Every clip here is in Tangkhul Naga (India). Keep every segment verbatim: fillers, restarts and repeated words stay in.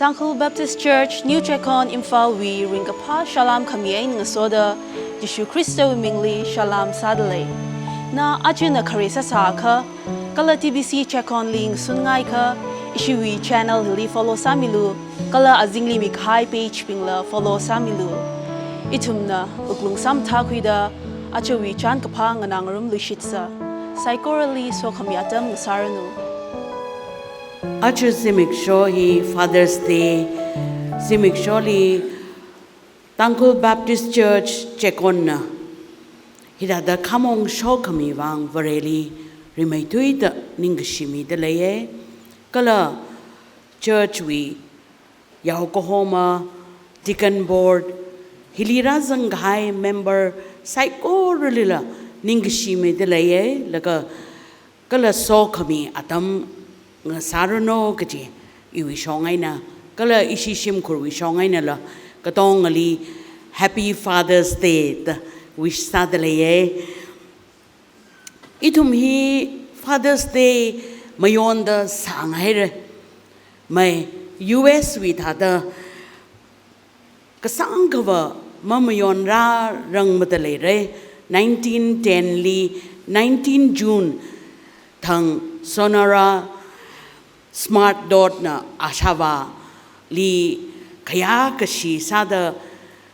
Tangkhul Baptist Church, New Checkon, Imphal wui ringkaphā salām khami eina ngasoda, Jishu Khristawui mingli salām sādalei. Na ajana khare sāsākha, kala T B C Checkon li ngasunngaiakha, ishiwui channel hili follow sāmilu, kala azingli mikahai page bingla follow sāmilu. Ithumna wuklung samathākhuida, ajawui chānkaphā nganāngarumluishitsa. Saikorali sokhami atam ngasāranu. Aja zimiksho hi Father's Day zimiksholi Tangkhul Baptist Church Checkon na hithāda khamong shokhami vang Vareli rimeithuida ningkashi midalei. Kala church wui yaokahoma, deacon board, hili rāzangkahai member saikoralila ningkashi midalei, laga kala sokhami atam ngasāranu kaji iwui shong eina, kala ishi shimkhurwui shong einala katongali Happy Father's Day da wish sādalei. Ithum hi Father's Day mayonda sānghaira. Mai U S wui thāda kasāngkhava mamayonrarang madaleira. Nineteen ten li, nineteen June thang Sonora Smart Dodd na ashāvāli khayākashi sāda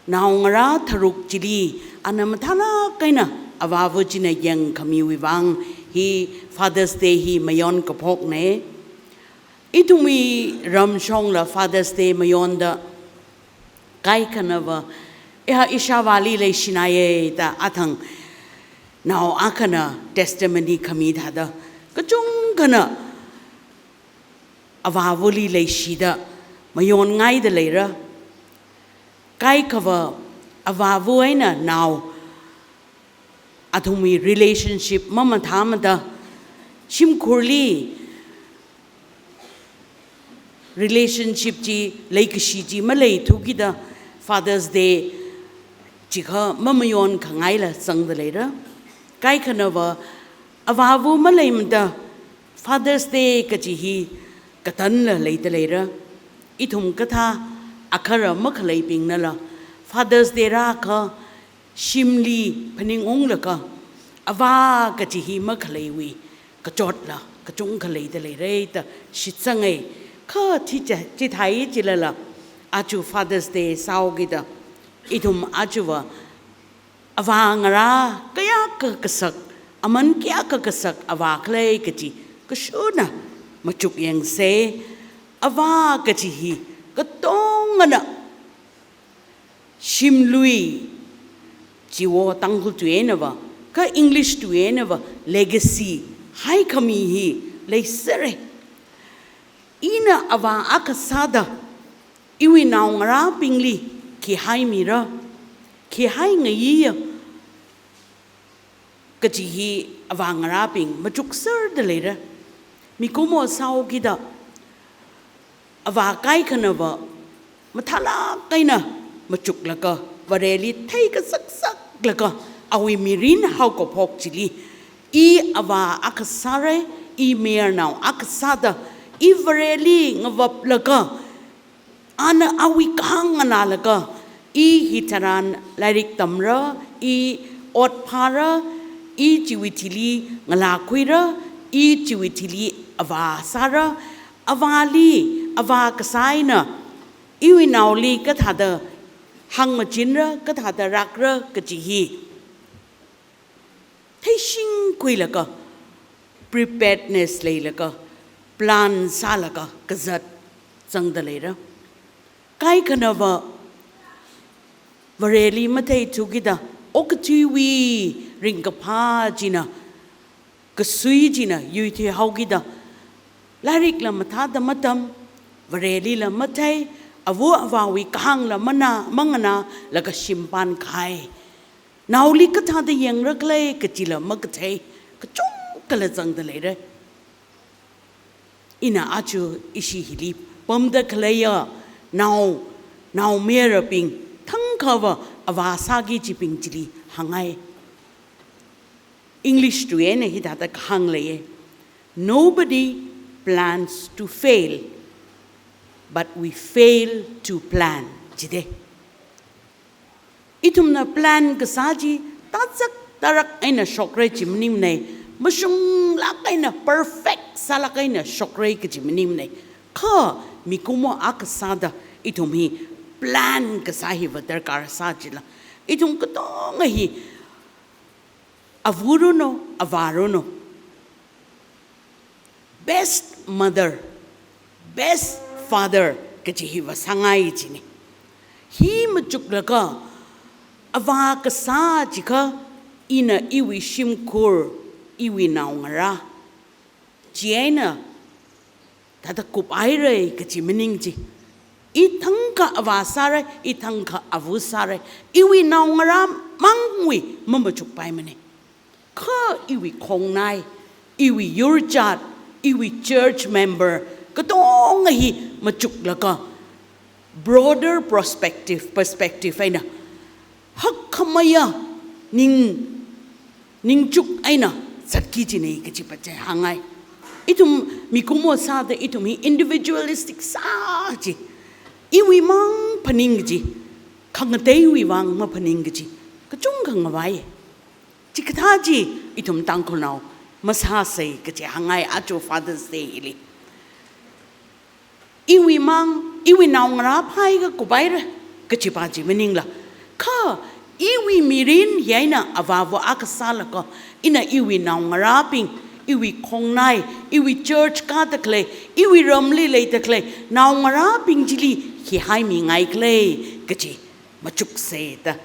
naongarā tharuk chili ana mathālāk eina avāva china yangkhamiwui vang hi Father's Day hi mayon kaphokna. Ithumwui ramshongla Father's Day mayonda kaikhanava, "Eha, ishāvāli leishināya," da athang nao akhana testimony khami thāda, kachungkhana avāvali leishida mayonngaida leira. Kaikhava avāva eina nao athumwui relationship mamathāmada, shimkhurli relationship chi, leikashi chi maleithukida Father's Day chikha mamayonkhangaila zangda leira. Kaikhanava avāva maleimada Father's Day kaji hi katanla leida leira. Ithum kathā akhara makhaleibingnala Father's Day rākha shimli phaningunglaga, avā kaji hi makhaleiwui kachotla kachungkha leida leira da shitsanga. Kha chicha-, chithāi chilala, aja Father's Day sāhaokida, ithum ajava avāngarā kayākha kasak, aman kayākha kasak avā khalei kaji kashuna machuk yangsa. Avā kaji hi katongana shimlui, chiwo Tangkhul tui einava, kha English tui einava, legacy haikhami hi leisera. Ina avā akha sāda iwui naongarābingli khi haimira, khi haingayiya kaji hi avāngarābing machukserda leira. Mikumo sāhaokida, avā kaikhanava mathālāk eina machuklaga, Vareli theikasaksaklaga, awui mirin haokaphok chili, i avā akha sāra, i mayarnao akha sāda, i Vareli ngavaplaga, ana awui kahāng nganālaga, i hitharan lairik tamra, i ot phāra, i chiwui thili ngalākhuira, i chiwui thili avā sāra, avāli, avā kasā eina iwui naoli kathāda hāngmachinra, kathāda rakra kaji hi theishingkhuilaga, preparedness leilaga, plan sālaga kazat zangda leira. Kaikhanava Vareli matheithukida, okathuiwui ringkaphā china, kasui china yuithui haokida, lairikla mathāda matam, Varelila mathei, ava avāwui kahāngla mana, manganālaga shimpān kahai. Naoli kathāda yangra khala kajila makathei, kachungkhala zangda leira. Ina aja ishi hili pamda khaleiya nao, naomayarabing, thangkhava avā sāki kajibing chili hāngngai. English tui eina hithāda kahāng leiya. Nobody plans to fail. but we fail to plan, jide. Ithumna plan kasā chi tazak tarak eina shokra chi maningmana, mashunglāk eina perfect sālāk eina shokra kaji maningmana. Kha mikumo akha sāda ithum hi plan kasā hiva darkar sā chila, ithum katonga hi, ava runo, avā runo, best mother, best father kaji hiva sāngai jina. Hi machuklaga, avā kasā jiakha ina iwui shimkhur, iwui naongarā, chieina thāda kuphaira kaji maning chi. Ithangkha avā sāra, ithangkha ava sāra, iwui naongarā mangwui mamachukpaimana. Kha iwui khongnai, iwui yurchat, iwui church member katonga hi machuklaga, broader perspective, perspective eina hakkhamaya ning, ningchuk eina zatki jina kaji pa chi hāngngai. Ithum mikumo sāda ithum hi individualistic sā chi, iwui mang phaning kaji, khangateiwui vang maphaning kaji kachungkha ngavai. Chikathā chi ithum Tangkhulnao masāsa kaji hāngngai aja Father's Day hili. Iwui mang, iwui naongarā phaiakha kuphaira kaji pa chi maningla, kha iwui mirin hi eina avāva akha sālaga, ina iwui naongarābing, iwui khongnai, iwui church kāda khalei, iwui ramli leida khalei naongarābing chili khi haimingai khala kaji machuksa da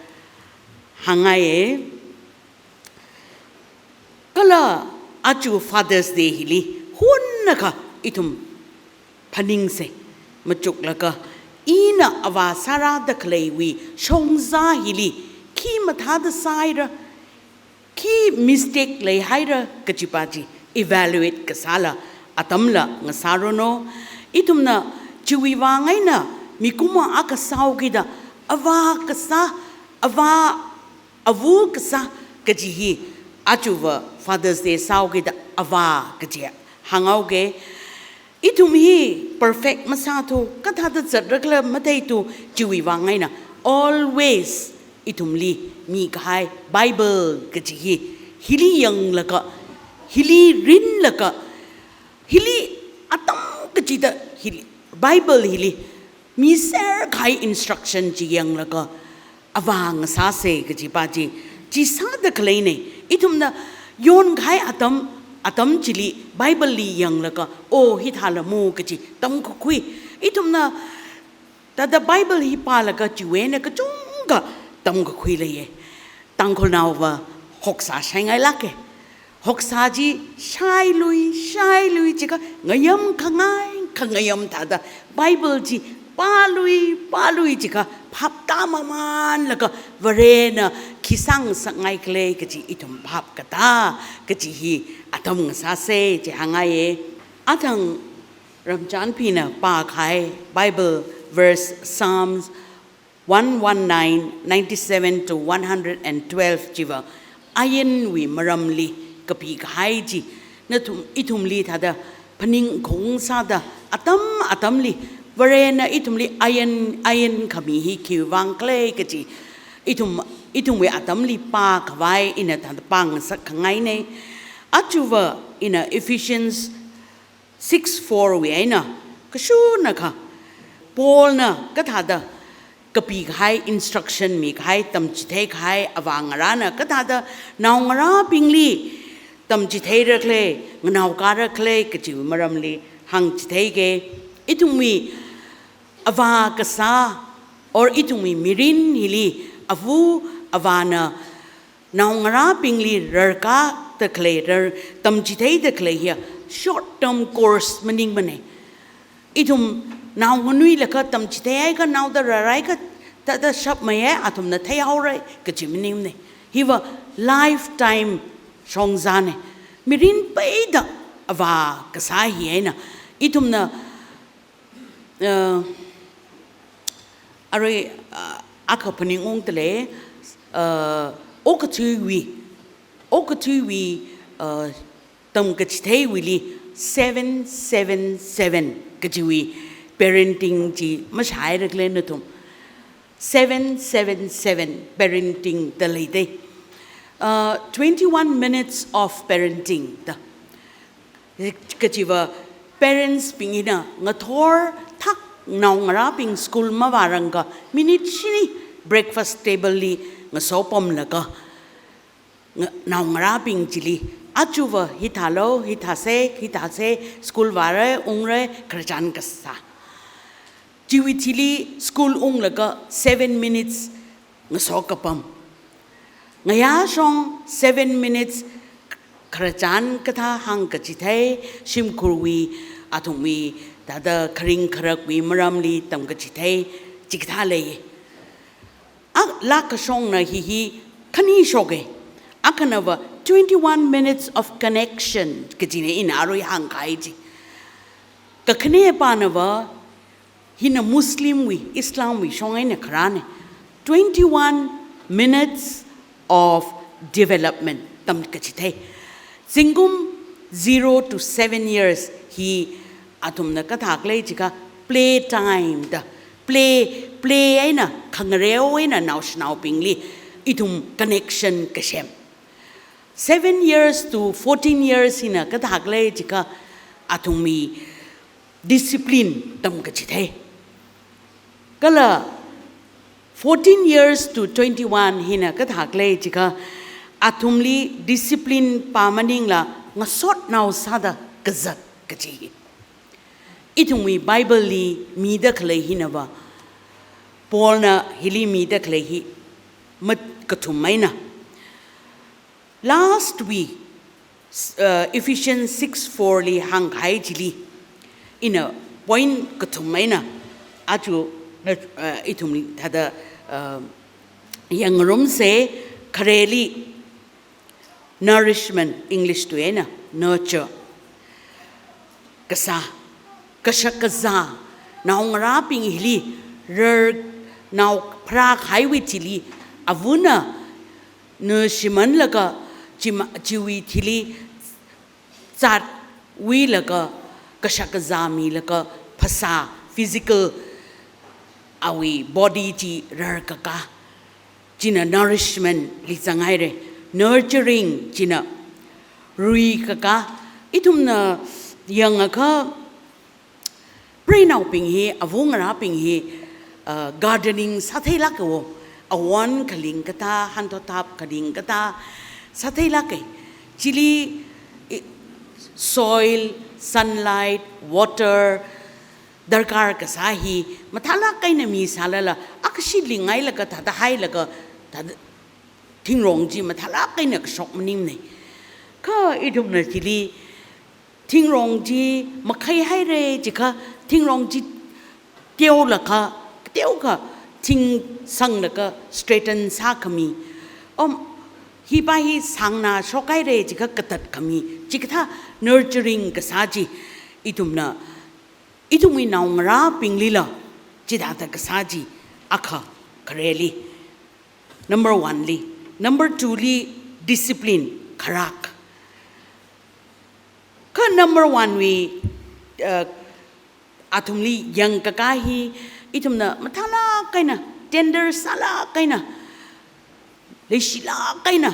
hāngngaiya. Kala aja Father's Day hili hunnakha ithum phaningsa, machuklaga, ina avā sārāda khaleiwui shongzā hili khi mathāda sāhaira, khi mistake leihaira kaji pa chi evaluate kasāla atamla ngasā runo. Ithumna chiwui vang eina mikumo akha sāhaokida, avā kasā, avā, ava kasā kaji hi, aja va Father's Day sāhaokida avā kaji hānghaoga. Ithum hi perfect masāthu, kathāda zatrakhala matheithu, chiwui vang eina always ithumli mikahai Bible kaji hi, hili yanglaga, hili rinlaga, hili atam kachida hili, Bible hili miserkahai instruction chi yanglaga avā ngasāsa kaji pa chi, chi sāda khaleina. Ithumna yonkahai atam, atam chili Bible li yanglaga, o hithāla mo kaji tamkakhui. Ithumna thāda Bible hi pālaga chiwui eina kachungkha tamkakhui leiya. Tangkhulnaova hoksā shaingailāka. Hoksā chi shailui, shailui jiakha ngayam khangai, khangayam thāda Bible chi pālui, pālui jiakha phap tāmamanlaga Varena khi sāngasakngai khala kaji ithum phap katā kaji hi atam ngasāsa chi hāngngaiya. Athang Ramchanpina pākahai Bible verse, Psalms one one nine, ninety-seven to one hundred and twelve chiva ironwui maramli kapikahai chi, nathum, ithumli thāda phaningkhaung sāda atam atamli Varena ithumli iron, iron khami hi khiwui vang khala kaji ithum, ithumwui atamli pākhavai ina thāda pāngasak khangaina. Aja va ina Ephesians six four wui eina kashunakha Paulna kathāda kapikahai instruction mikahai, tamchitheikahai, avāngarāna kathāda naongarābingli tamchitheira khala, nganaokara khala kajiwui maramli hāngchitheika. Ithumwui avā kasā, or ithumwui mirin hili ava, avāna naongarābingli rarkāda khalei, rar, tamchitheida khalei hiya short term course maningmana. Ithum nao nganuilakha tamchitheiakha naoda rarhaiakha thāda shapmeiya, athumna theihaora kaji maningmana. Hiva lifetime shongzana. Mirin peida avā kasā hi eina ithumna, uh, arui, uh, akha phaningungda lei, uh, okathuiwui, okathuiwui, uh, tamkachitheiwuili seven seven seven kajiwui parenting chi mashāhaira khala nathum. Seven seven seven parenting da leidei. Uh, twenty-one minutes of parenting da. Kachiva parents bing hina ngathor thak naongarābing school mavārangkha minute shini breakfast table li ngasopamlaga, nga-, naongarābing chili, achuva hithālu, hithāse, hithāse, school vāra, ungra, khararchan kasā. Chiwui thili school unglaga seven minutes ngasokapam. Ngayā shong seven minutes khararchan kathā hāngkachithei, shimkhurwui, athumwui, thāda kharing kharakwui maramli tamkachithei, chikathā lei. A, laa kashongna hi hi khani shoke. Akhanava twenty-one minutes of connection kajina ina arui hāngkahai chi. Kakhanepanava hina Muslimwui, Islamwui shong eina kharāne. Twenty-one minutes of development tamkachithei. Zingkum zero to seven years hi athumna kathā khalei jiakha play time da. Play, play eina, khangareo eina naoshinaobingli ithum connection kasem. Seven years to fourteen years hina kathā khalei jiakha athumwui discipline tamkachithei. Kala fourteen years to twenty-one hina kathā khalei jiakha athumli discipline pa maningla ngasotnao sāda kazat kaji hi. Ithumwui Bible li mida khalei hinava, Paulna hili mida khalei hi mat kathum eina. Last week, s-, uh, Ephesians six four li hāngkahai chili, ina point kathum eina, achu na, uh, ithum thāda, uh, yangngarumse, khareli nourishment, English tuina, nurture kasā, kashakazā, naongarābing hili, rarnao pharākahaiwui thili, avana, nushimanlaga, chima-, chiwui thili, zatwuilaga, kashakazā milaga, phasā, physical, awui body chi rarkaka. China nourishment li zanghaire. Nurturing china ruikaka. Ithumna yangakha, preinaobing hi, avungarābing hi, uh, gardening sātheilāka wo. Awon khaling kathā, hanthotap khaling kathā sātheilāka. Chili, i, soil, sunlight, water, darkar kasā hi, mathālāk eina misālala, akhashi linghailaga, thāda hailaga, thāda thingrong chi mathālāk eina kashok maningmane. Kha ithumna chili, thingrong chi makhaihaire jiakha, thingrong chi teolakha, teokha, thing sanglaga straighten sākhami. Om, hipa hi sāngna shokhaire jiakha katatkhami. Chikathā nurturing kasā chi, ithumna, ithumwui naongarābinglila, chithāda kasā chi, akha, khareli. Number one li. Number two li, discipline, kharak. Kha number one wui, uh, athumli yangkaka hi, ithumna mathālāk eina, tender sālāk eina, leishilāk eina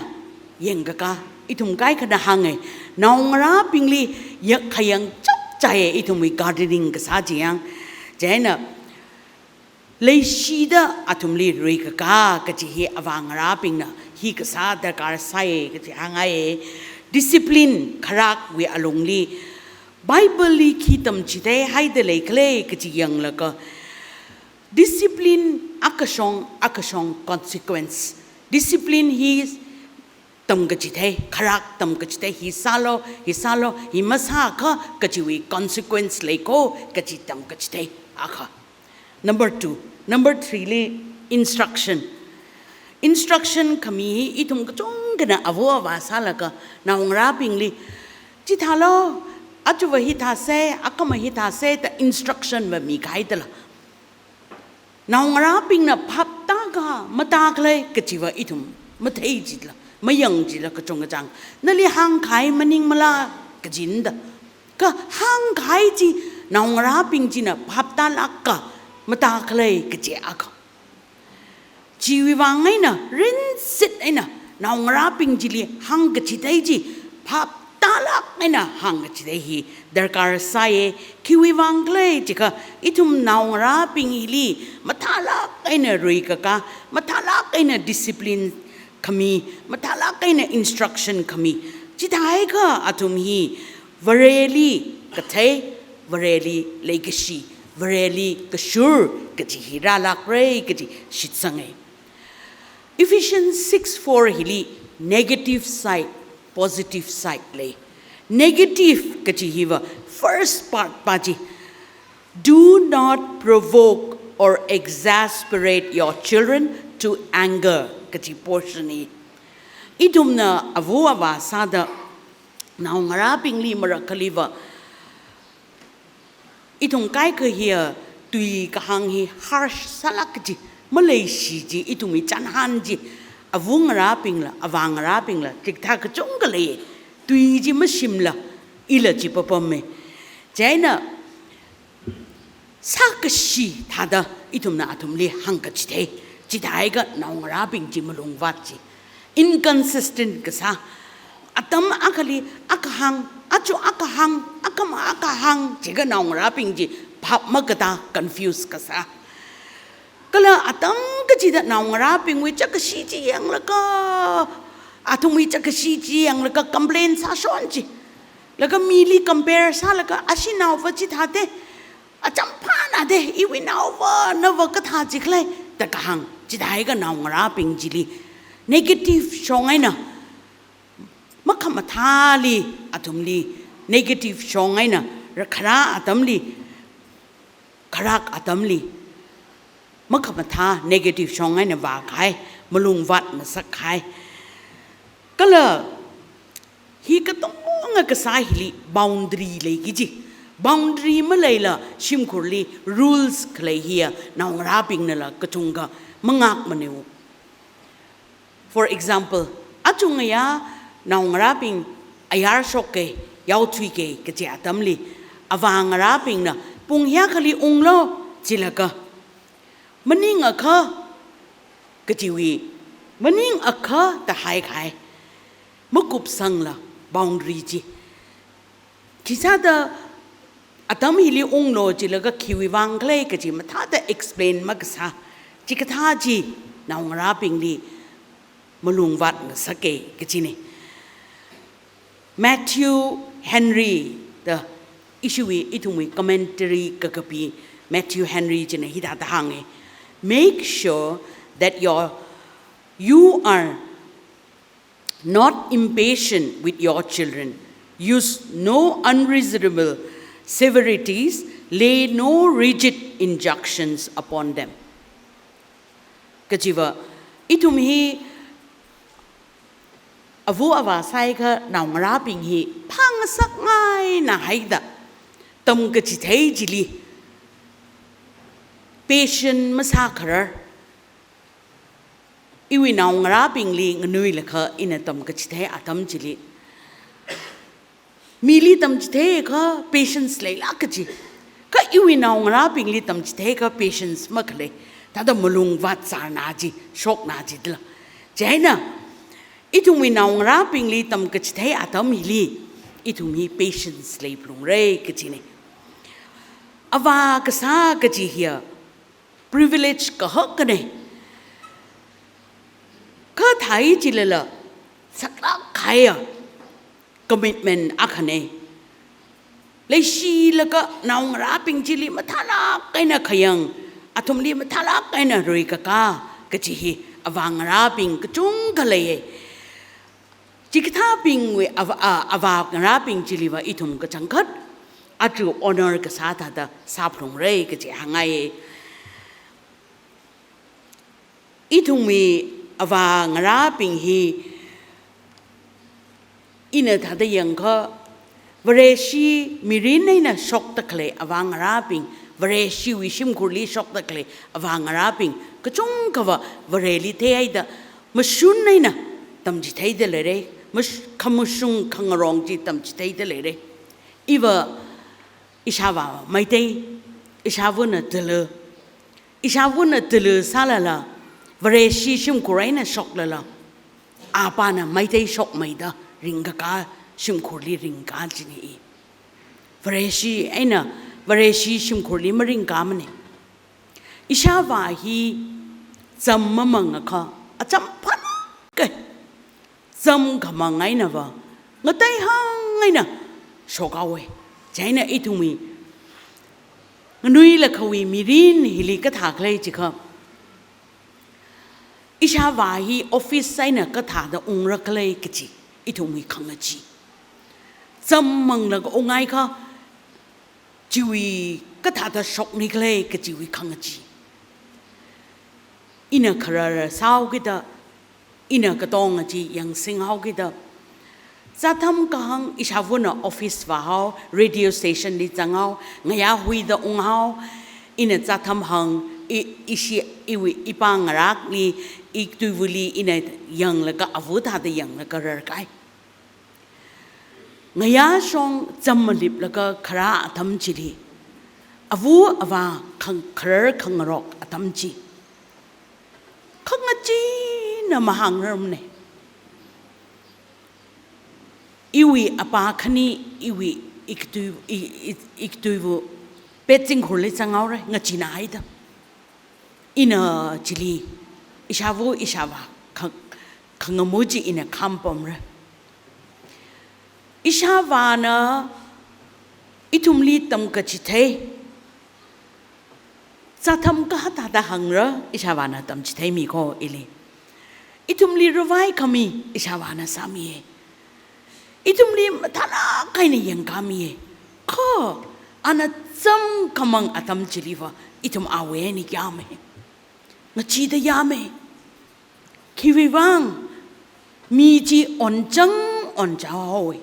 yangkaka, ithum kaikhana hānge, naongarābingli ya-, khayang chapchai ithumwui gardening kasā chi yang. Chieina, leishida athumli ruikaka kaji hi avāngarābingna hi kasā darkar sāi kaji hāngai. Discipline kharakwui alungli Bible li khi tamchitheihaida leikhala kaji yanglaga, discipline akashong, akashong consequence. Discipline hi tamkachithei, kharak tamkachithei, hi sālu, hi sālu, hi masāakha kajiwui consequence leiko kaji tamkachithei akha. Number two. Number three li instruction. Instruction khami hi ithum kachungkhana ava avā sālaga naongarābingli, chithālu, achuva hithāse, akhama hithāse da instruction va mikahai dala. Naongarābingna phap tākha, matākhala kajiva ithum mathei jila, mayang jila kachungkachāng. Nali hāngkahai maningmala kajina da. Kha hāngkahai chi naongarābing china phap tālāka, matākhalei kaji akha. Chiwui vang eina, rinsit eina, naongarābing chili hāngkachithei chi, phap tālāk eina hāngkachithei hi darkar sāya. Khiwui vang khala jiakha, ithum naongarābing hili mathālāk eina ruikakā, mathālāk eina discipline khami, mathālāk eina instruction khami. Chithākha athum hi Vareli kathei, Vareli leikashi, Vareli kashur kaji hi rālākra kaji shitsanga. Ephesians six four hili negative side, positive side lei. Negative kaji hiva first part pa chi, "Do not provoke or exasperate your children to anger," kaji portion hi. Ithumna ava avā sāda naongarābingli marakhaliva, ithum kaikha hiya tui kahāng hi harsh sālāk kaji, maleishi chi, ithumwui chānhān chi, avāngarābingla, avāngarābingla, chikathā kachungkha lei, tui chi mashimla, ila chi papamma. Chieina, sākashi thāda ithumna athumli hāngkachithei. Chithākha naongarābing chi malungvāt chi, inconsistent kasā. Atam akhali akha hāng, aja akha hāng, akhama akha hāng, jiakha naongarābing chi phap makatā, confuse kasā. Kala atam kachida naongarābingwui chākashi chi yanglaga, athumwui chākashi chi yanglaga complain sāshon chi. Laga mili compare sālaga, "Ashi naova chithāda, acham phānada, iwui naova nava kathā chi khala," da kahāng. Chithākha naongarābing chili negative shong eina, makhamathāli athumli, negative shong eina, rakharā atamli, kharak atamli, makhamathā negative shong eina vākahai, malungvāt ngasakkahai. Kala hi katonga kasā hili boundary leiki kaji. Boundary maleila shimkhurli rules khalei hiya naongarābingnala kachungkha mangākmana. For example, achungaya naongarābing ayar shoka, yaothuika kaji atamli, avāngarābingna pung hiyākhali unglu jilaga, maningakha kajiwui, maningakha da haikahai, makupsangla boundary chi. Khisāda atam hili unglu jilaga khiwui vang khala kaji mathāda explain makasā, chikathā chi naongarābingli malungvāt ngasaka kajina. Matthew Henry da ishiwui, ithumwui commentary kakapi Matthew Henry china hithāda hānga, "Make sure that your, you are not impatient with your children. Use no unreasonable severities, lay no rigid injunctions upon them." Kajiva, ithum hi ava avā sāakha naongarābing hi phāngasakngai eina haida, tamkachithei chili patient masākharar. Iwui naongarābingli nganuilakha ina tamkachithei atam chili, mili tamchitheiakha patience leilāk kaji. Kha iwui naongarābingli tamchitheiakha patience makhalei. Thāda malungvāt zārna chi, shokna chi dala. Chieina, ithumwui naongarābingli tamkachithei atam hili, ithum hi patience leiphalungra kajina. Avā kasā kaji hiya privilege kahakna. Kha thāi chilala, saklāk kahaiya commitment akhana. Leishilaga naongarābing chili mathālāk eina khayang, athumli mathālāk eina ruikakā kaji hi avāngarābing kachungkha leiya. Chikathābingwui ava-, a, avāngarābing chiliva ithum kachangkhat aja honor kasā thāda sāphalungra kaji hāngngaiya. Ithumwui avāngarābing hi ina thāda yangakha, Vareshi mirin eina shokda khalei avāngarābing, Vareshiwui shimkhurli shokda khalei avāngarābing kachungkhava Vareli theihaida mashun eina tamchitheida leira, mash-, khamashung khangarong chi tamchitheida leira. Iva ishāvā Meitei, ishāvana tulu, ishāvana tulu sālala, Vareshi shimkhur eina shoklala, apāna Meitei shokmeida ringkakā shimkhurli ringkā chini i. Vareshi eina, Vareshi shimkhurli maringkāmane. Ishāvā hi cham mamangakha, acham phanake. Cham khamang einava, ngateihāng eina shokhaowe. Chieina ithumwui nganuilakkhawui mirin hili kathā khalei chikha, ishāvā hi office eina kathāda ungra khalei kachi ithumwui khangachee. Cham manglaga unghaiakha, chiwui kathāda shokni khalei kachiwui khangachee. Ina kharar sāhaokida, ina katonga chi yangsinghao kida, zātham kahāng ishāvana office vāhao, radio station li zanghao, ngayā huida unghao, ina zātham hāng, i, ishi, iwui, ipā ngarāli, ituivali ina yanglaga, ava thāda yanglaga rarkahai. Ngayā shong cham maliplaga kharā atam chili, ava avā khang-, kharar khangarok atam chi, khangacheena mahāngrarmane. Iwui apā khani, iwui ikatui, i, i, ikatuiva Petzingkhurli zanghaora, ngacheena haida. Ina chili, ishāva, ishāvā, khang-, khangamu chi ina khampamra. Ishāvāna ithumli tamkachithei, zātham kathāda hāngra, ishāvāna tamchitheimi ko ili. Ithumli ravai khami ishāvāna sāmiye. Ithumli mathālāk eina yangkāmiye. Kha ana cham khamang atam chiliva, ithum awui eina yāme. Ngacheeda yāme. Khiwuivang, mi chi onchang onchao haowe.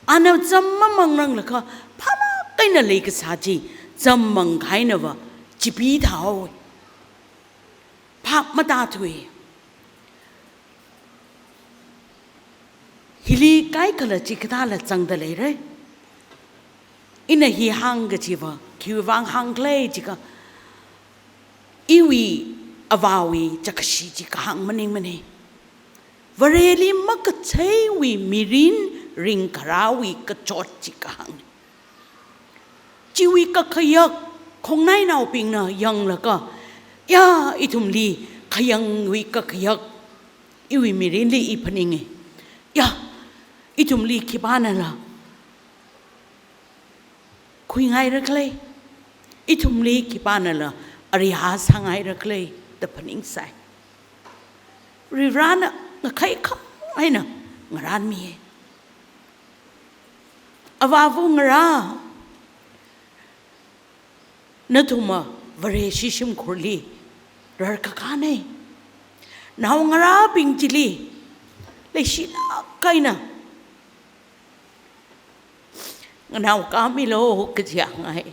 Ana cham mamangranglakha, phalāk eina leikasā chi cham mangkahainava chipeethaowe. Phap matāthui. Hili kaikhala chikathāla zangda leira. Ina hi hāngkachiva, khiwuivang hāngkhala chikha, iwui avāwui chākashi chi kahāng maningmane. Vareli makatheiwui mirin ringkharāwui kachot chi kahāng. Chiwui kakhayak khongnainaobingna yanglaga, ya, ithumli khayangwui kakhayak iwui mirinli i phaninge. Ya, ithumli khipānala khuingaira khala, ithumli khipānala ariha sāngaira khala da phaningsai. Varivarana ngakhai khang eina ngarānmiye. Avāva ngarā, nathumva Vareshi shimkhurli rarkakāne. Naongarābing chili leishilāk eina nganao kāmilu kaji hāngngai.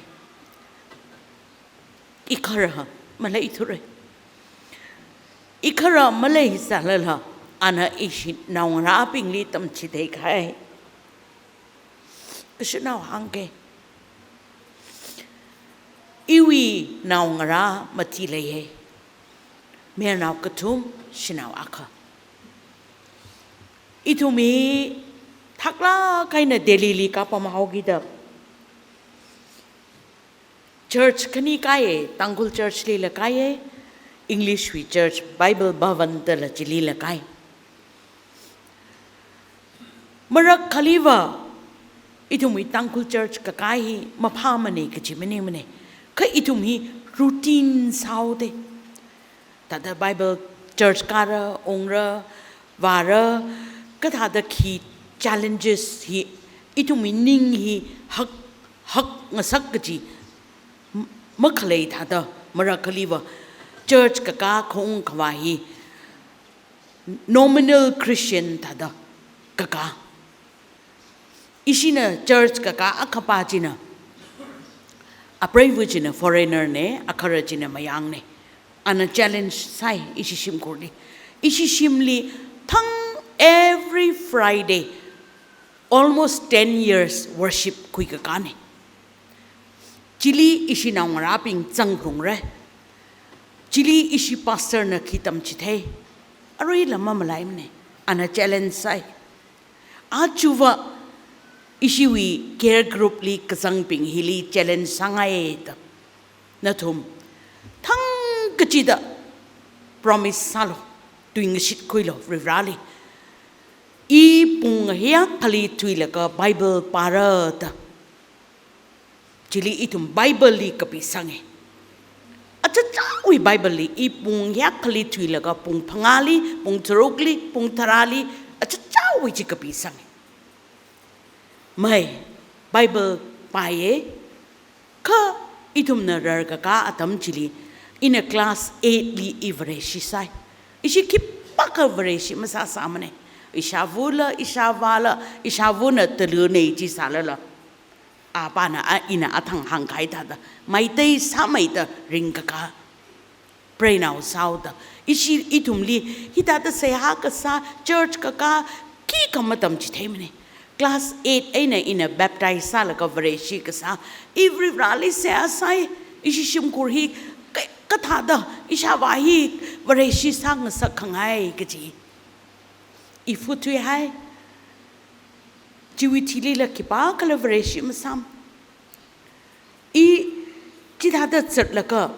Ikhara maleithura. Ikhara maleisālala, ana ishi naongarābingli tamchitheikahai kashanao hāngke. Iwui naongarā mati leiye. Mayarnao kathum, shanao akha. Ithum hi thaklāk eina Delhili kāpamhaokida, church khani kāiye, Tangkhul church lila kāiye, English wui church, Bible Bhavan dala chilila kāi. Marākhaliva, ithumwui Tangkhul church kakā hi maphāmane kaji maningmane. Kha ithum hi routine sāhaoda. Thāda Bible church kāra, ungra, vāra, kathāda khi challenges hi, ithumwui ning hi hak, hakngasak kaji m-, makhalei thāda, marākhaliva church kakā khaung khavā hi nominal Christian thāda kakā. Ishina church kakā akhapa china, apreiva china foreigner ne, akhara china mayangne. Ana challenge sāi ishi shimkhurli. Ishi shimli thang every Friday, almost ten years worship khuikakāne. Chili ishi naongarābing zangphalungra. Chili ishi pastor na khi tamchithei. Aruila mamalaimana. Ana challenge sāi. Aja va ishiwui care group li kazangbing hili challenge sāngai da. Nathum thangkachida promise sālu, tuingashit khuilu Varivarāli. I pung hiya akhali thuilaga Bible pāra da. Chili ithum Bible li kapisanga. Achichāwui Bible li i pung hiya akhali thuilaga pung phangāli, pung tharukli, pung tharāli, achichāwui chi kapisanga. Mai, Bible pāya, kha ithumna rarkakā atam chili, ina class eight li i Vareshi sāi. Ishi khipākha Vareshi masāsāmana. Ishāvula, ishāvāla, ishāvuna taluna chi sālala, apāna a ina athang hāngkahai thāda, Meitei sāmeida ringkakā, preinao sāhaoda. Ishi ithumli hithāda seihā kasā, church kakā, khikha matamchitheimana. Class eight eina ina baptize sālaga Vareshi kasā, i Varivarāli seihā sāi, ishi shimkhur hi ka-, kathāda, ishāvā hi Vareshi sāngasakkhangai kaji. I fu thuihai. Chiwui thilila khipākhala Vareshi masām. I chithāda zatlaga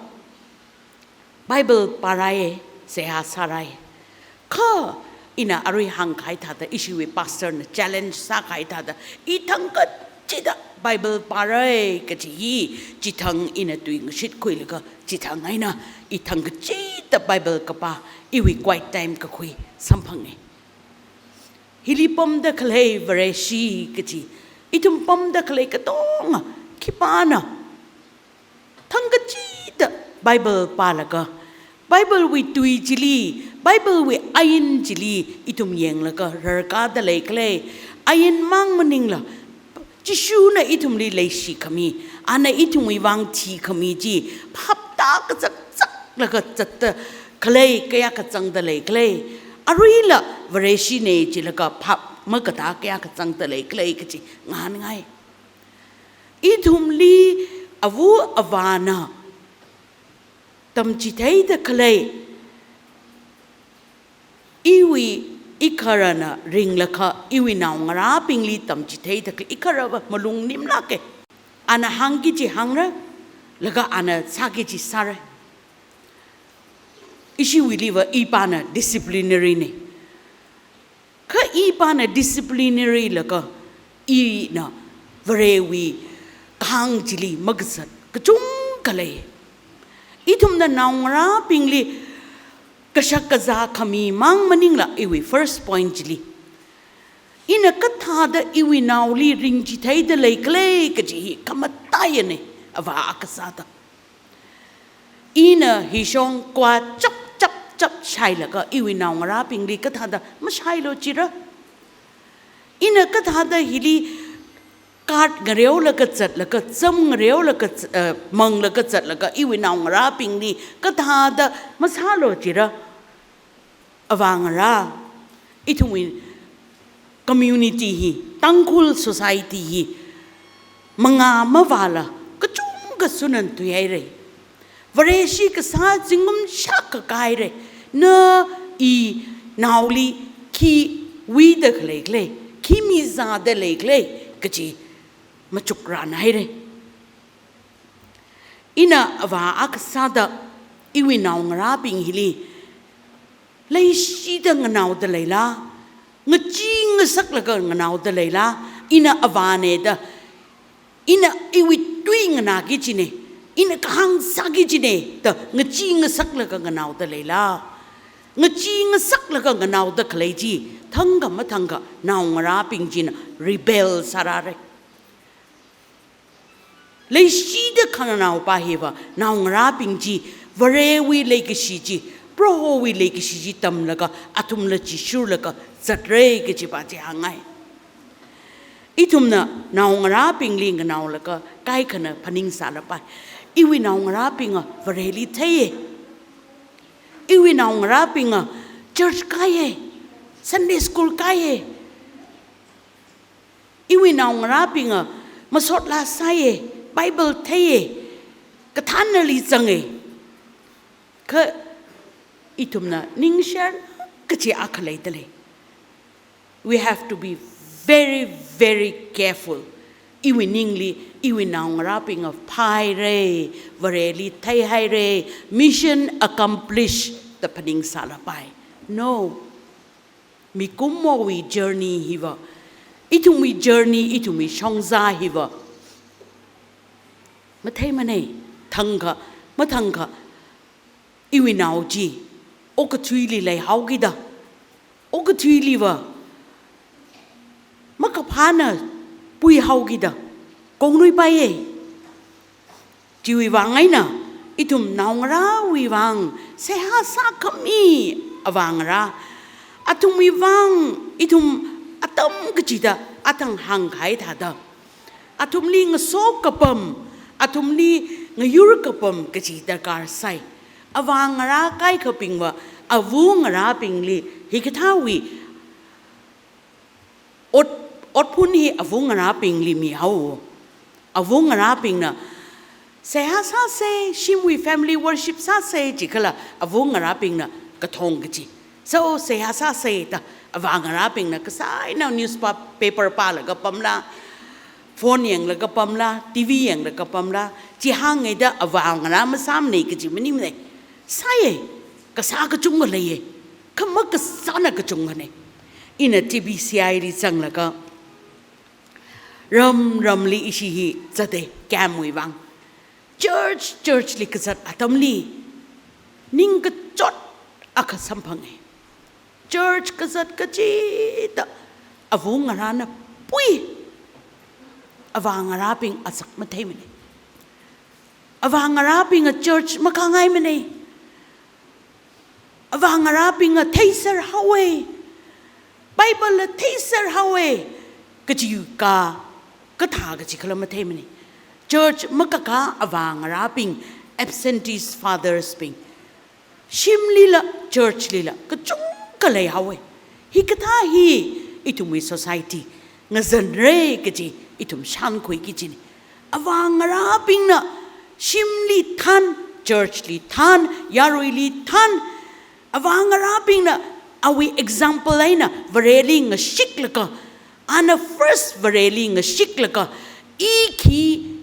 Bible pārai, seihā sārai. Kha ina arui hāngkahai thāda, ishiwui pastor na challenge sākahai thāda, i thangkachida Bible pārai kaji hi, chithang ina tuingashit khuilaga, chithang eina i thangkachida Bible kapā, iwui quiet time kakhui samphanga. Hili pamda khalei Vareshi kaji, ithum pamda khalei katonga, khipāna thangkachida Bible pālaga, Bible wui tui chili, Bible wui ain chili ithum yanglaga rarkāda leikhala, ain mang maningla, Jishuna ithumli leishikhami, ana ithumwui vang thikhami chi phapta kazakzaklaga zatta khalei kayākha zangda leikhala, aruila Vareshina jilaga phap makatā kayākha zangda leikhala kaji ngahānngai. Ithumli ava avāna tamchitheida khalei, iwui, ikharana ringlakha, iwui naongarābingli tamchitheida khalei, ikharava malung nimlāka. Ana hāngki kaji hāngra, laga ana sāki kaji sāra. Ishiwuiliva ipāna disciplinary na. Kha ipāna disciplinary laga, ina Varewui kahāng chili makazat kachungkha lei. Ithumna naongarābingli kashak kazā khami mang maningla, iwui first point chili, ina kathāda iwui naoli ringchitheida leikhala kaji hi khamataiyana, avā akha sāda. Ina hishong kwa chap chap chap shailaga iwui naongarābingli kathāda mashailu jira? Ina kathāda hili card ngareolaga zatlaga, zam ngareolaga zat-, eh, manglaga zatlaga iwui naongarābingli kathāda masālu jira? Avāngarā, ithumwui community hi, Tangkhul society hi, mangā mavāla kachungkha sunan thuihaira. Vareshi kasā zingkum shākha kāhaira. Na i naoli khi wuida khaleikhala, khi mizāda leikhala kaji machukranhaira. Ina avā akha sāda iwui naongarābing hili leishida nganaoda leila, ngachee ngasaklaga nganaoda leila, ina avāna da, ina iwui tui nganāki kajina, ina kahāng sāki kajina da ngachee ngasaklaga nganaoda leila, ngachee ngasaklaga nganaoda khalei chi thangkha mathangkha naongarābing china rebel sārāra. Leishida khanganaopa hiva naongarābing chi Varewui leikashi chi, Prohowui leikashi chi tamlaga, athumla chishurlaga zatra kajipa chi hāngngai. Ithumna naongarābingli nganaolaga kaikhana phaningsālapai. Iwui naongarābinga Vareli theiya. Iwui naongarābinga church kāya, Sunday school kāya. Iwui naongarābinga masot laa sāya, Bible theiye, kathānnali zange. Kha ithumna ningshar kachi akha leidalei. We have to be very, very careful. Iwui ningli, iwui naongarābing phāhaire, Vareli theihaire, mission accomplish da phaningsālapai. No. Mikumowui journey hiva, ithumwui journey, ithumwui shongza hiva matheimanei, thangkha, mathangkha, iwui nao chi okathuili leihaokida, okathuiliva makaphāna puihaokida kongnuipaiye. Chiwui vang eina, ithum naongarāwui vang seihā sākhami avāngarā, athumwui vang ithum atam kachida athang hāngkahai thāda, athumli ngasok kapam, athumli ngayur kapam kachi darkar sai. Avāngarā kaikhabingva, avāngarābingli hikathāwui ot, otphun hi avāngarābingli mihao. Avāngarābingna seihā sāse, shimwui family worship sāse jikhala, avāngarābingna kathong kachi. So, seihā sāse da avāngarābingna kasā eina newspaper pālaga pamla, phone yanglaga pamla, TV yanglaga pamla, chi hānghaida avāngarā masāmanei kachi maningmanei. Sāye, kasā kachungkha leiye, kha makasāna kachungkhanei. Ina TBCI li zanglaga, ram ramli ishi hi zate, campwui vang. Church, church li kazat atamli, ningkachot akha samphange. Church kazat kachida avāngarāna pui, avāngarābing azak matheimanei. Avāngarābingva church makāngaimanei. Avāngarābingva theiser haowe, Bible la theiser haowe, kachi ka, kathā kachi khala matheimanei. Church makakā avāngarābing, absentee fathers bing, shimlila, church lila kachungkha leihaowe. Hikathā hi ithumwui society ngazanre kachi ithum shānkhui kichinei. Avāngarābingna shimli than, church li than, yaruili than, avāngarābingna awui example eina Vareli ngashiklaga, ana first Vareli ngashiklaga, i khi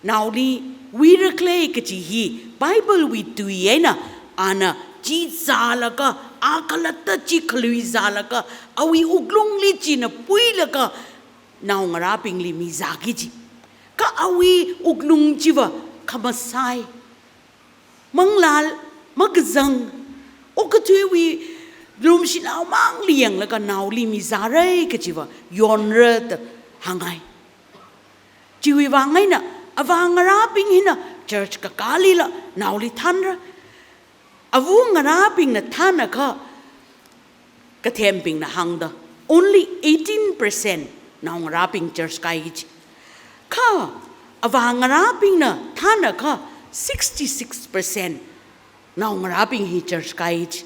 naoli wuirakhalei kachi hi Bible wui tui eina ana chi zālaga, a khalatta chi khalui zālaga, awui wuklungli china puilaga, naongarābingli mizāki kachi. Kha awui wuklung chiva khamasai, manglā makazang, okathuiwui lumshinao mangli yanglaga naoli mizāre kachiva yonra da hāngngai. Chiwui vang eina avāngarābing hina church kakālila naoli thanra. Avāngarābingna thanakha, kathembingna hāngda, only eighteen percent naongarābing church kai kachi. Kha avāngarābingna thanakha, sixty-six percent naongarābing hi church kai kachi.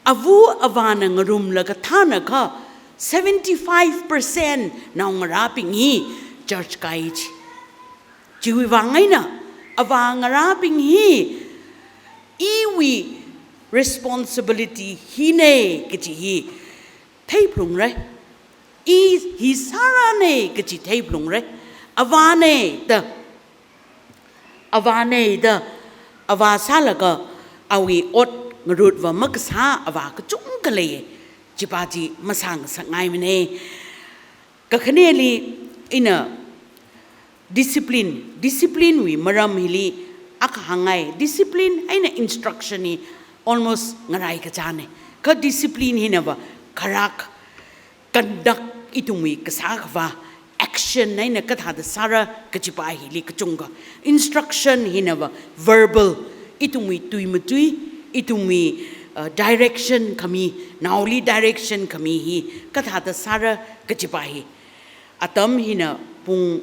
Avā avāna ngarumlaga thanakha, seventy-five percent naongarābing hi church kai kachi. Chiwui vang eina avāngarābing hi iwui responsibility hinei kachi hi theiphalungra. I hi sārānei kachi theiphalungra. Avānei da, avānei da, avā sālaga awui ot ngarutva makasā avā kachungkha lei. Chipa chi masāngasakngaimanei. Kakhaneli ina discipline, discipline wui maram hili akha hāngngai, discipline eina instruction hi almost ngarai kachānei. Kha discipline hinava kharak, conduct, ithumwui kasā khavā, action eina kathāda sāra kachipa hili kachungkha. Instruction hinava verbal, ithumwui tui matui, ithumwui, uh, direction khami, naoli direction khami hi kathāda sāra kachipa hi. Atam hina pung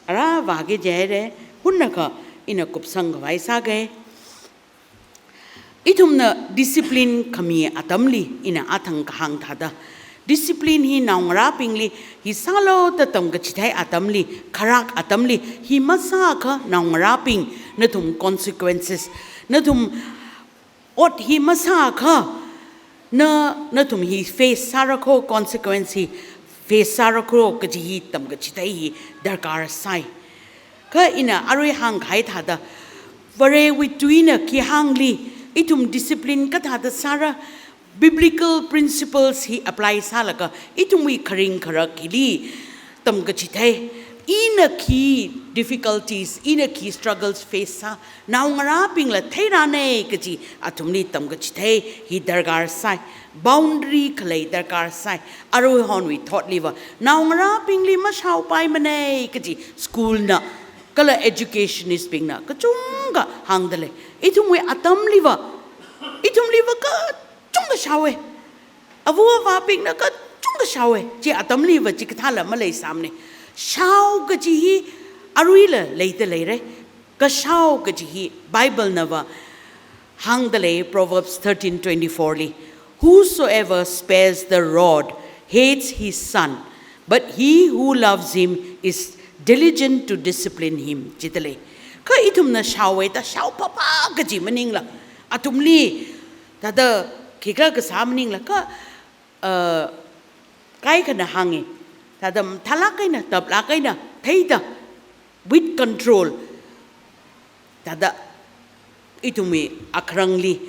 ara vāki jihaire, hunnakha ina kupsang khavai sāke. Ithumna discipline khami atamli ina athang kahāng thāda, Discipline hi naongarābingli hi sālu da tamkachithei atamli, kharak atamli, hi masākha naongarābing, nathum consequences, nathum ot hi masākha, na, nathum hi face sāra kho, consequence hi face sāra kho kaji hi tamkachithei hi darkar sāi. Kha ina arui hāngkahai thāda, Varewui tuina khi hāngli, ithum discipline kathāda sāra, biblical principles hi apply sālaga, ithumwui kharing kharak hili tamkachithei, ina khi difficulties, ina khi struggles face sā, naongarābingla theirānei kaji athumli tamkachithei hi darkar sāi. Boundary khalei darkar sāi. Aruihonwui thotliva, naongarābingli mashaopaimana kaji school na, kala educationist bingna kachungkha hāngdalei. Ithumwui atamliva, ithumliva kachungkha shaowe. Ava avābingna kachungkha shaowe. Chi atamliva chikathāla maleisāmane. Shao kaji hi aruila leida leirei. Kashao kaji hi Bible nava hāngdalei, Proverbs thirteen twenty-four li, "Whosoever spares the rod hates his son, but he who loves him is diligent to discipline him," jidalei. Kha ithumna shaowe da shao phapha kaji maningla, athumli thāda khikha kasā maningla, kha, uh, kaikhana hāngi, thāda mathālāk eina, taplāk eina theida, with control, thāda ithumwui akharangli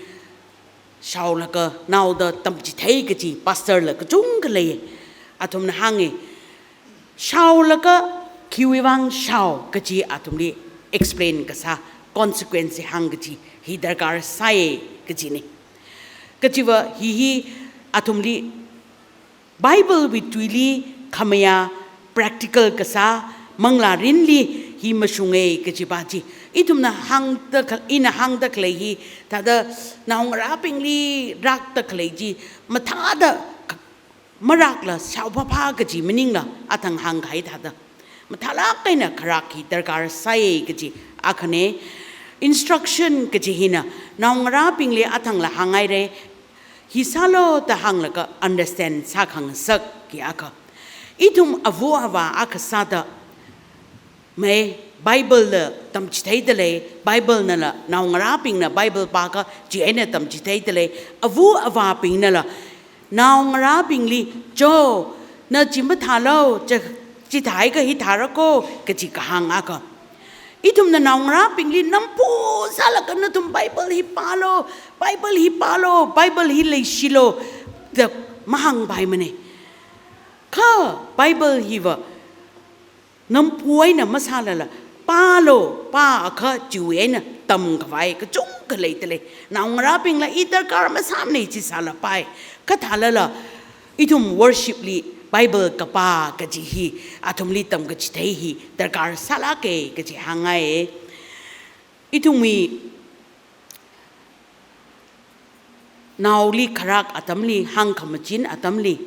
shaolaga naoda tamchithei kaji pastor la kachungkha lei. Athumna hāngi, shaolaga khiwui vang shao kaji athumli explain kasā, consequence hāng kaji hi darkar sāi kajine. Kajiva hi hi athumli Bible wui tuili khamayā practical kasā manglā rinli hi mashunge kajiva chi. Ithumna hāngda kha-, ina hāngda khalei hi thāda naongarābingli rākda khalei chi mathāda k-, marākla shao phapha kaji maningla, athang hāngkahai thāda mathālāk eina kharak hi darkar sāi kaji akhane. Instruction kaji hina naongarābingli athangla hānghaire, hi sālu da hānglaga understand sākhangasak ki akha. Ithum ava avā akha sāda, mai Bible la tamchitheida lei, Bible nala naongarābingna Bible pākha chieina tamchitheida lei, ava avābingnala naongarābingli, "Cho, na chi mathālu, cha, chithāhaiakha hithāra kho," kaji kahāng akha. Ithumna naongarābingli namphu sālaga nathum Bible hi pālu, Bible hi pālu, Bible hi leishilu da mahāngpaimane. Kha Bible hiva namphu eina masālala, pālu, pāakha chiwui eina tamkhavai kachungkha leida lei. Naongarābingla i darkar masāmane chi sālapai. Kathālala, ithum worship li Bible kapā kaji hi athumli tamkachithei hi darkar sālāke kaji hāngngai. Ithumwui naoli kharak atamli, hāngkhamachin atamli,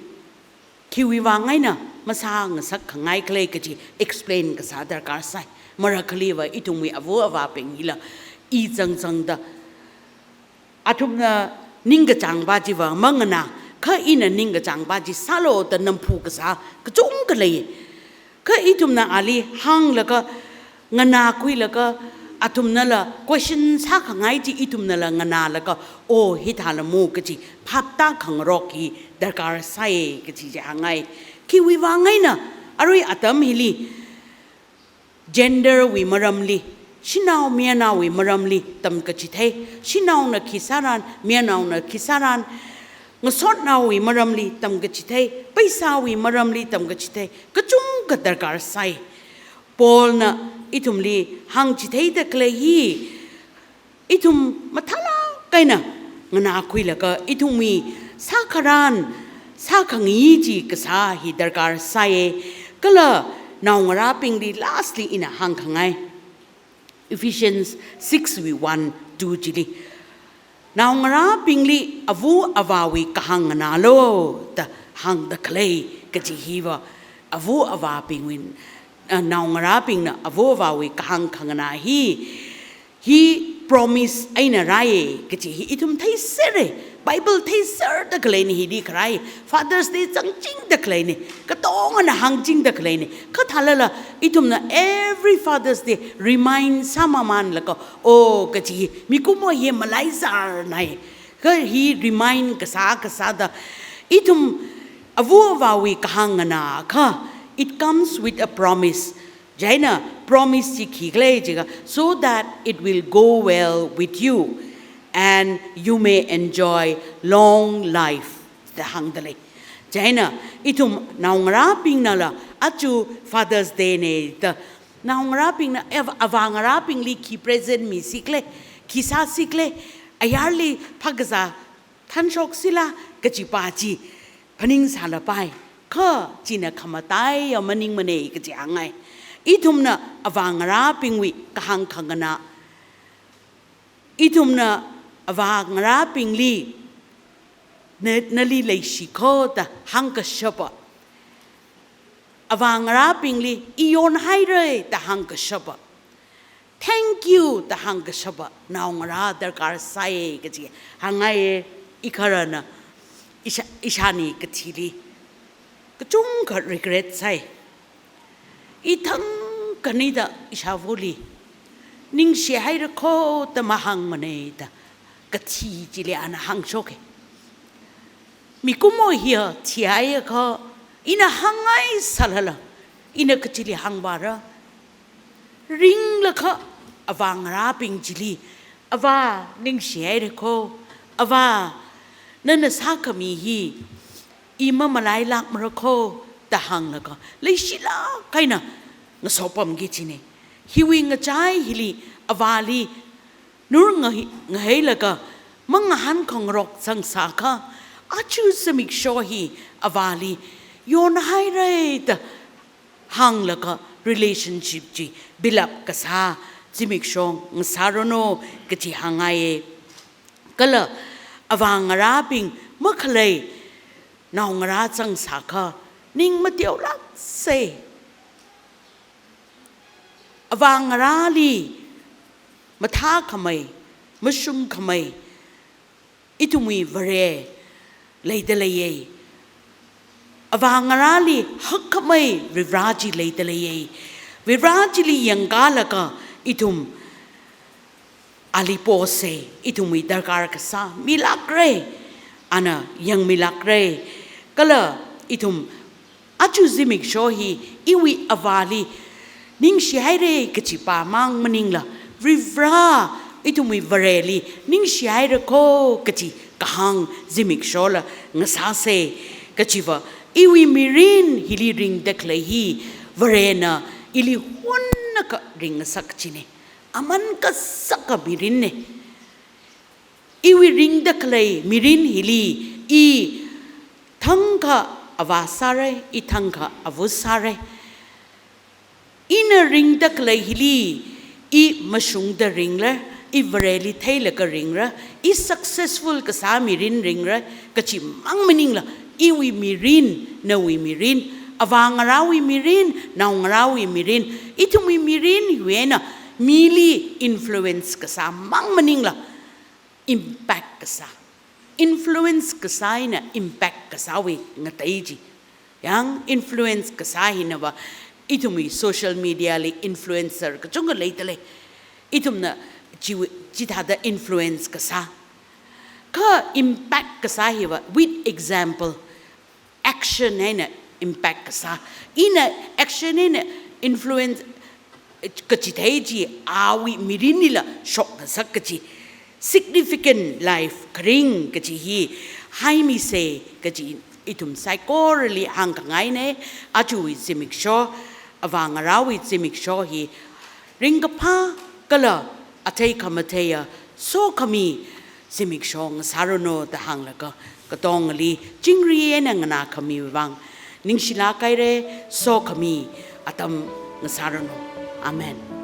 khiwui vang eina masāngasak khangai khala kaji explain kasā darkar sāi. Marakhaliva ithumwui ava avābing hila i zangzangda, athumna ningkachāngva chiva manganā, kha ina ningkachāngva chi sālu da namphu kasā kachungkha lei. Kha ithumna ali hānglaga, nganākhuilaga, athumnala question sākhangai chi ithumnala nganālaga, "Oh, hithālamo," kaji phaptākhangarok hi darkar sāi kaji chi hāngngai. Khiwui vang eina arui atam hili gender wui maramli, shanao mayarnaowui maramli tamkachithei, shanaona khi sāran, mayarnaona khi sāran, ngasotnaowui maramli tamkachithei, paisāwui maramli tamkachithei kachungkha darkar sāi. Paulna ithumli hāngchitheida khalei hi, ithum mathālāk eina nganākhuilaga ithumwui sākharan, sākhangayi chi kasā hi darkar sāi. Kala naongarābingli lastly ina hāngkhangai, Ephesians six wui one, two chili, naongarābingli ava avāwui kahāng nganālu da hāngda khalei kaji hiva, ava avābingwui, eh, naongarābingna ava avāwui kahāng khanganā hi, hi promise eina rāi kachi hi ithum theisera. Bible theiserda khaleina, hili kharai Father's Day zangchingda khaleina, katongana hāngchingda khaleina. Kha thālala ithumna every Father's Day remind sāmamanlaga, oh, kachi hi mikumo hi malaizarnai. Kha hi remind kasā kasāda ithum ava avāwui kahāng nganākha, it comes with a promise. Chieina promise chi khikhala jiakha, "So that it will go well with you and you may enjoy long life," da hāngdalei. Chieina ithum naongarābingnala aja Father's Day na da, naongarābingna, eh, avāngarābingli khi present misikhala, khi sāsikhala, ayarli phākazā thanshok sila kachipa chi phaningsālapai. Kha china khamataiya maningmana kachi hāngngai. Ithumna avāngarābingwui kahāng khanganā, ithumna avāngarābingli, "Na, nali leishi kho," da hāngkashapa, avāngarābingli, "I yonhaira," da hāngkashapa, "Thank you," da hāngkashapa naongarā darkar sāi kachi hāngngaiya. Ikharāna, isha, ishāni kathili kachungkha regret sāi. Ithang khanida ishāvali, "Ningshihaira kho," da mahāngmana da kathi chili ana hāngshoka. Mikumo hiya thihaiakha, ina hāngngai sālala, ina kachili hāngvāra? Ringlakha avāngarābing chili, "Avā, ningshihaira kho. Avā, nana sākhami hi i mamalailākmara kho," da hānglaga leishilāk eina ngasopamki kachina. Hiwui ngachai hili avāli nur ngahi-, ngahailaga mangahānkhangarok zangsākha, aja zimiksho hi avāli "Yonhaira," da hānglaga relationship chi build up kasā zimiksho ngasāranu kachi hāngngaiya. Kala avāngarābing makhalei naongarā zangsākha ning mateolāksa. Avāngarāli mathākhamei, mashungkhamei ithumwui Vare leidaleiya. Avāngarāli hakkhamei Varivara chi leidaleiya. Varivara chili yangkalaga ithum ali posa, ithumwui darkar kasā milākra, ana yangmilākra. Kala ithum aja zimiksho hi iwui avāli ningshihaira kachipa mang maningla, Varivara, ithumwui Vareli ningshihaira kho kachi kahāng zimikshola ngasāsa. Kachiva iwui mirin hili ringda khalei hi Varena ili hunnakha ringngasak kachina. Aman kasaka mirinna. Iwui ringda khalei mirin hili i thangkha avā sāra, i thangkha ava sāra. Ina ringda khalei hili i mashungda ringla, i Vareli theilaga ringra, i successful kasā mirin ringra kachi mang maningla, iwui mirin, nawui mirin, avāngarāwui mirin, naongarāwui mirin, ithumwui mirin hiwui eina mili influence kasā mang maningla, impact kasā. Influence kasā eina impact kasāwui ngatei chi. Yang influence kasā hinava, ithumwui social media li influencer kachungkha leidalei. Ithumna chi, chithāda influence kasā. Kha impact kasā hiva, with example, action eina impact kasā. Ina action eina influence kachithei chi awui mirinlila shokngasak kachi, significant life kharing kachi hi haimisa kachi ithum saikorali hāngkhangaina. Ajawui zimiksho, avāngarāwui zimiksho hi ringkaphā kala athei khamatheiya sokhami zimiksho ngasāranu da hānglaga, katongali chingri eina nganākhami vang ningshilāk haira. Sokhami atam ngasāranu. Amen.